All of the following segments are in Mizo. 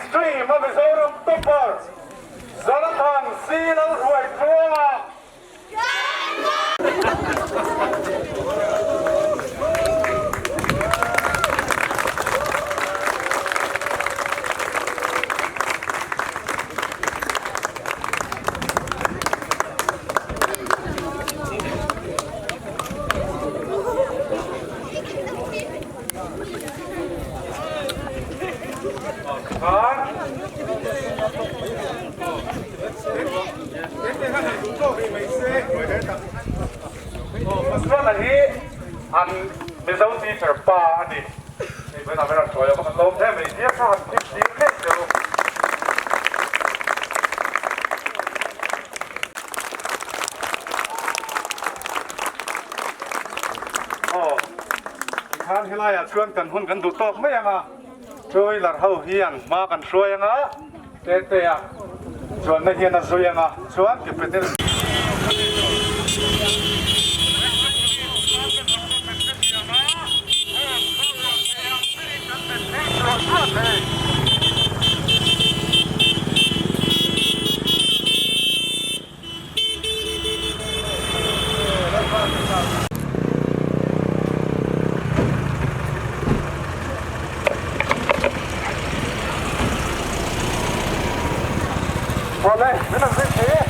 Extreme a Mizoram topper Jonathan C Lalhruaitluanga. Pastor hi an Mizo teacher pa a ni. Hei vawiin ah hian hruai a va han lawm hle mai nia kha han thim tir ngei che u. Aw tikhan helaiah chuan kan hun kan duh tawk mai ang a, two wheeler ho hian hma kan hruai ang a, tete a chuanna hian a zui ang a, chuan ke pedal. Awle, min an zui thei e.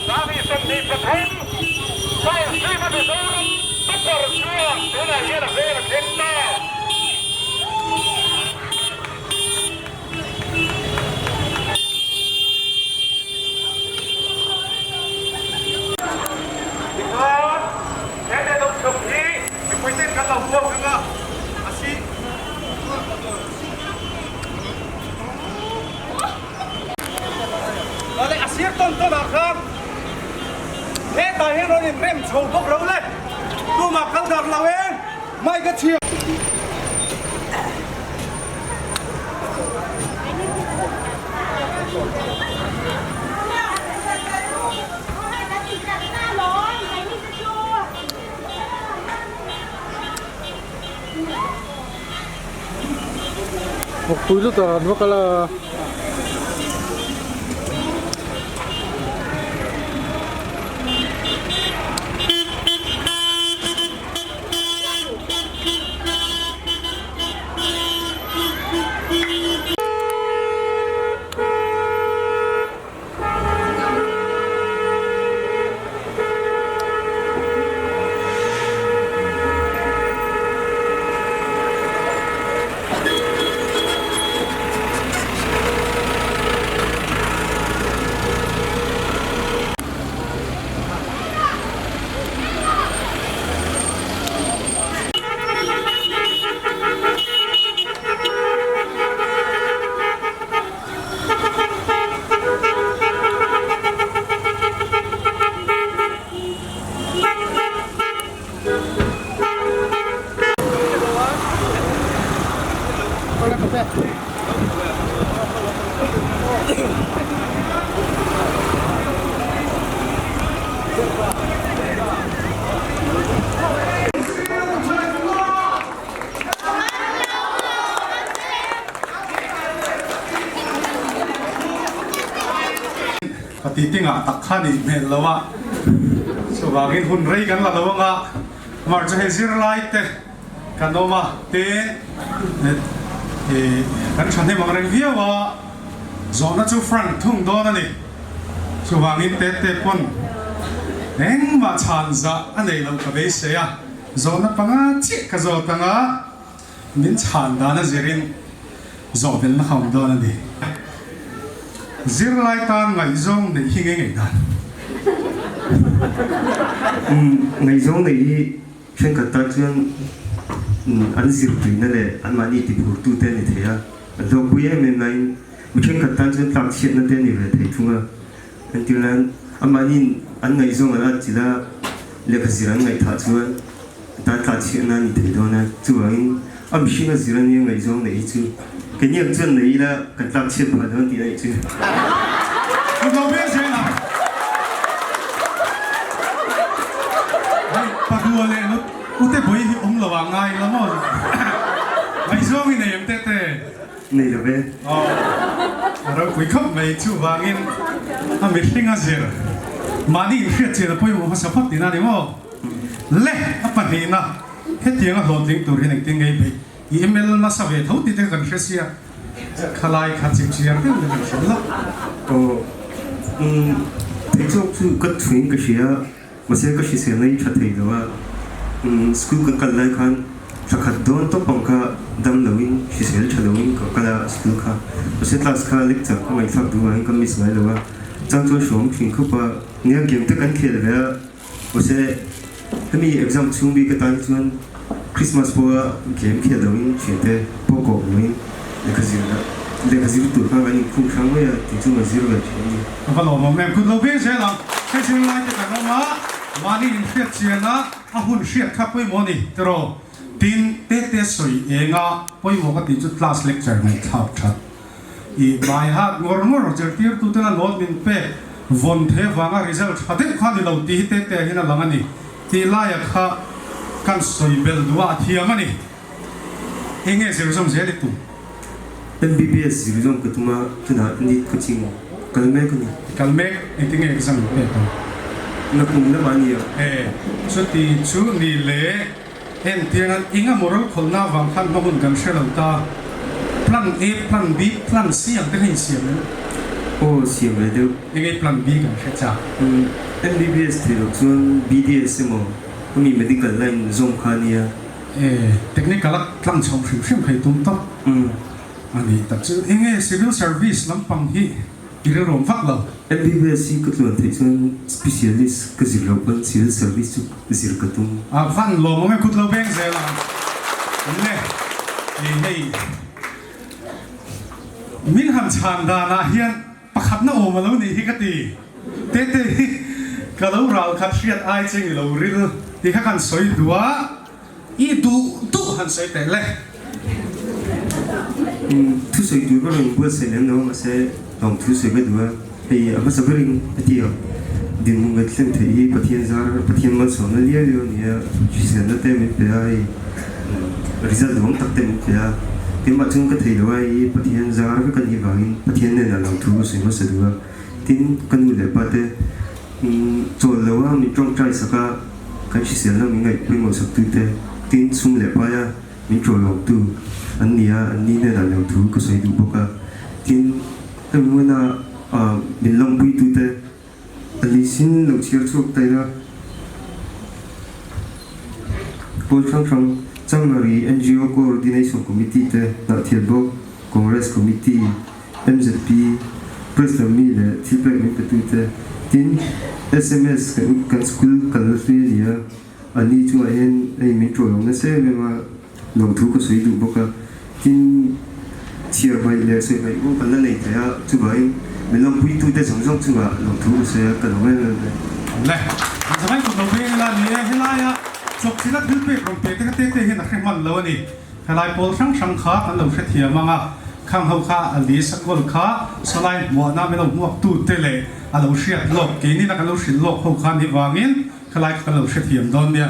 Sanghi 23 South Mizoram Tupper chuan tunah hian a hmel a thleng ta. Tikhan he lehlo chhung hi mipui ten kan lo puak ang a, a si. Awle a sir tawn tawn ah khan hetah hian rawn in rem chho bawk lo le, tumah kal dar lo e, mic a chhia. Vawkpui lut ah an va kal a. Pati tingah tak kha nih hmel lo a, chuvangin hun rei kan la lo anga, mar chu hei zirlai te kan awm a, tin kan thahnem ang reng viau a, zawhna chu frank thung dawn a ni. Chuvangin tete pawn engmah chhan zah a neih loh ka beisei a, zawhna panga chiah ka zawt anga min chhan dan a zirin zawh belhna kha awm dawn a ni. Zirlai tan ngaihzawng neih hi nge ngaihdan? Ngaihzawng neih hi Thenkhat tan chuan an zirtuina leh anmahni tiphurtute a ni thei a, an hlawkpui em em laiin mi thenkhat tan chuan tlakchhiatna te a ni ve thei thung a. Entir nan, anmahniin an ngaihzawng an atchilh a, lehkha zir an ngaihthah chuan tan tlakchhiatna a ni thei dawn a. Chuvangin a mihring a zir ania ngaihzawng neih hi chu keini ang chuan nei ila kan tlakchhiat phah dawn tih a nih chu. Kut lo vel zel a. Hei Padua leh Nut Ute Bawih hi awm lo ah ngai la maw? Ngaihzawng i nei em tete? Nei lo ve. Aw, a ropui khawp mai chuvangin a mihring a zir mahni inhriat chian a pawimawh hmasa phawt tihna a ni maw? Le, a pahnihna hetianga hlawhtling tur hian engtin ngei beih i ML nasa ve tho tih te kan hre sia. Khalai kha chip chiang deuh in kan hrilh la. Aw umm thei chawk chu ka thuin ka hria mahse ka hriselna hi tha thei lo a umm school kan kal lai khan thla khat dawn tawp ang kha dam lo in hrisel tha lo in ka kal a school kha mahse class kha lecture ka ngaihthlak duh vangin ka miss ngai lo a chang chuan hrawm thin khawp a nia game te kan khel ve a Mahse, hemi exam chhung bik atan hi chuan Christmas pawha game khel loin thiante pawh kawp loin lehkha zirna lehkha zir tur khan kan inkhung hrang mai a tih chu kan zir ve thin a ni. A va lawmawm em? Kut lo beng zel ang. Hei zirlai te kan awm a, mahni inhriat chiana a hun hriat kha pawimawh a ni tiraw? Tin, tete sawi enga pawimawh ka tih chu class lecture ngaihthlak that. I bai hat ngawr ngawr zirtirtuten a note min pek vawn the vanga result tha deuh kha ni lo tih hi tete hian a lang a ni tih laia kha kan sawi belh duh a, a thiam a ni. Enge zir zawm zel i tum? MBBS zir zawm ka tum a, tunah NEET coaching kal mek a ni. Kal mek? Engtinge exam in pek ang? Nakum lamah a ni a. E, chuti chu ni le. Hengtianga eng a moral khawlhna avang khan hma hun kan hre lo ta. Plan A, Plan B, Plan C ang te kha insiam em? Aw, siam ve deuh. Eng ei Plan B kan hre chak? Umm, MBBS thei loh chuan BDS emaw hemi medical line zawm kha a nia. E, technical a tlang chho hrim hrim thei tum tawp. Umm. A nih tak chu. Eng nge civil service lampang hi I rilruam vak lo. MBBS hi ka tluan theih chuan specialist ka zir loh pawn civil service chu zir ka tum. A van lawm awm e kut lo beng zel ang le i hei min han chhan danah hian pakhatna awm a lo nih hi ka ti tete hi ka lo ral khat hriat ai cheng i lo ril ti kha kan sawi duh a. I duh duh han sawi teh le. Thusawi tur ka rawn buatsaih lem lo a, mahse lawng thusawi ka duh a, hei a hmasa berin a ti ang. Dinhmun kan thleng theih hi Pathian zar, Pathian malsawmna liau liau a ni a, hriselna te min pe a, hei result duhawm tak te min pe a, keimah chuan ka thei lo a, hei Pathian zar vek a nih vangin Pathian hnenah lawng thu ka sawi hmasa duh a, tin ka nu leh pa te Chawl lo a min tawngtai sak a, kan hriselna min ngaih pawimawh sak tu te, tin chhung leh paia min tawlawmtu an ni a, an ni hnenah lo thu ka sawi duh bawk a, tin hemi hmuna min lawmpui tu te a lisin lo chhiar chhuak ta ila. Pawl hrang hrang Chanmari NGO Coordination Committee te hnah thiat bawk, Congress Committee, MZP, Press lam mi leh thil pek min petute, tin sms kan school kal na hlui a ni a, a ni chungah hian hei min ṭawi awm nasa em em a, lawmthu ka sawi duh bawk a, tin chhiar hmaih leh sawi hmaih pawh kan la nei thei a, chuvangin min lawmpuitute zawng zawng chungah lawmthu ka sawi a, ka lawm em em e. Le, an zavai kut lo veng ila ni e, helaia chawpchilh a thil pek rawn pe te kha tete hian a hre hman lo a ni. Helai pawl hrang hrang kha kan lo hrethiam ang a, khang ho kha a li sakawlh kha sawlai hmuahna min lo hmuak tu te leh a lo hriat lawk, keini na kan lo hrilh lawk ho kha ni vangin khalai kha kan lo hrethiam dawn nia.